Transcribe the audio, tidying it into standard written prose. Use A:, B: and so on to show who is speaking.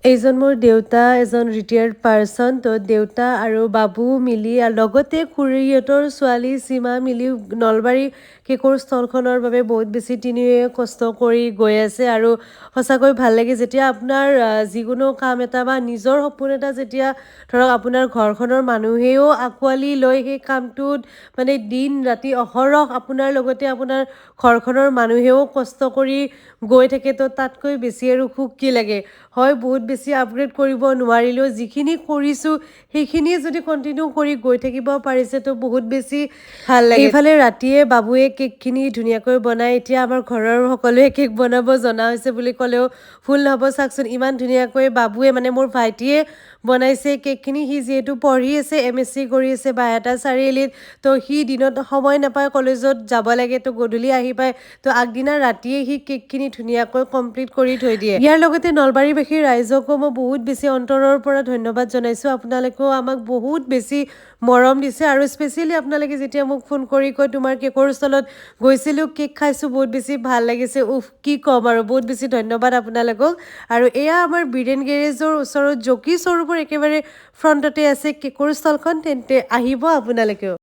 A: এইজন মোৰ দেউতা, এজন ৰিটায়াৰ্ড পাৰ্চন। তো দেউতা আৰু বাবু মিলি আৰু লগতে খুৰীহঁতৰ ছোৱালী সীমা মিলি নলবাৰী কেকৰ ষ্টলখনৰ বাবে বহুত বেছি তিনিওৱে কষ্ট কৰি গৈ আছে। আৰু সঁচাকৈ ভাল লাগে যেতিয়া আপোনাৰ যিকোনো কাম এটা বা নিজৰ সপোন এটা যেতিয়া ধৰক আপোনাৰ ঘৰখনৰ মানুহেও আঁকোৱালি লৈ সেই কামটোত মানে দিন ৰাতি অহৰহ আপোনাৰ লগতে আপোনাৰ ঘৰখনৰ মানুহেও কষ্ট কৰি গৈ থাকে, তো তাতকৈ বেছি আৰু সুখ কি লাগে? হয়, বহুত বেছি আপগ্ৰেড কৰিব নোৱাৰিলেও যিখিনি কৰিছোঁ, সেইখিনিয়ে যদি কণ্টিনিউ কৰি গৈ থাকিব পাৰিছে, তো বহুত বেছি ভাল লাগে। এইফালে ৰাতিয়ে বাবুৱে কেকখিনি ধুনীয়াকৈ বনাই। এতিয়া আমাৰ ঘৰৰ সকলোৱে কেক বনাব জনা হৈছে বুলি ক'লেও ভুল নহ'ব। চাওকচোন, ইমান ধুনীয়াকৈ বাবুৱে, মানে মোৰ ভাইটিয়ে বনাইছে কেকখিনি। সি যিহেতু পঢ়ি আছে, এমএছচি কৰি আছে বাইহাটা চাৰিআলিত, তো সি দিনত সময় নাপায়, কলেজত যাব লাগে, তো গধূলি আহি পায়। তো আগদিনা ৰাতিয়ে সি কেকখিনি ধুনীয়াকৈ কমপ্লিট কৰি থৈ দিয়ে। ইয়াৰ লগতে নলবাৰীবাসী ৰাইজকো মই বহুত বেছি অন্তৰৰ পৰা ধন্যবাদ জনাইছোঁ। আপোনালোকেও আমাক বহুত বেছি মৰম দিছে আৰু স্পেচিয়েলি আপোনালোকে যেতিয়া মোক ফোন কৰি কয়, "তোমাৰ কেকৰ ষ্টলত গৈছিলোঁ, কেক খাইছোঁ, বহুত বেছি ভাল লাগিছে", উফ, কি ক'ম আৰু! বহুত বেছি ধন্যবাদ আপোনালোকক। আৰু এয়া আমাৰ বীৰেণ গেৰেজৰ ওচৰত জকী শ্ব'ৰুমৰ একেবাৰে ফ্ৰণ্টতে আছে কেকৰ ষ্টলখন। তেন্তে আহিব আপোনালোকেও।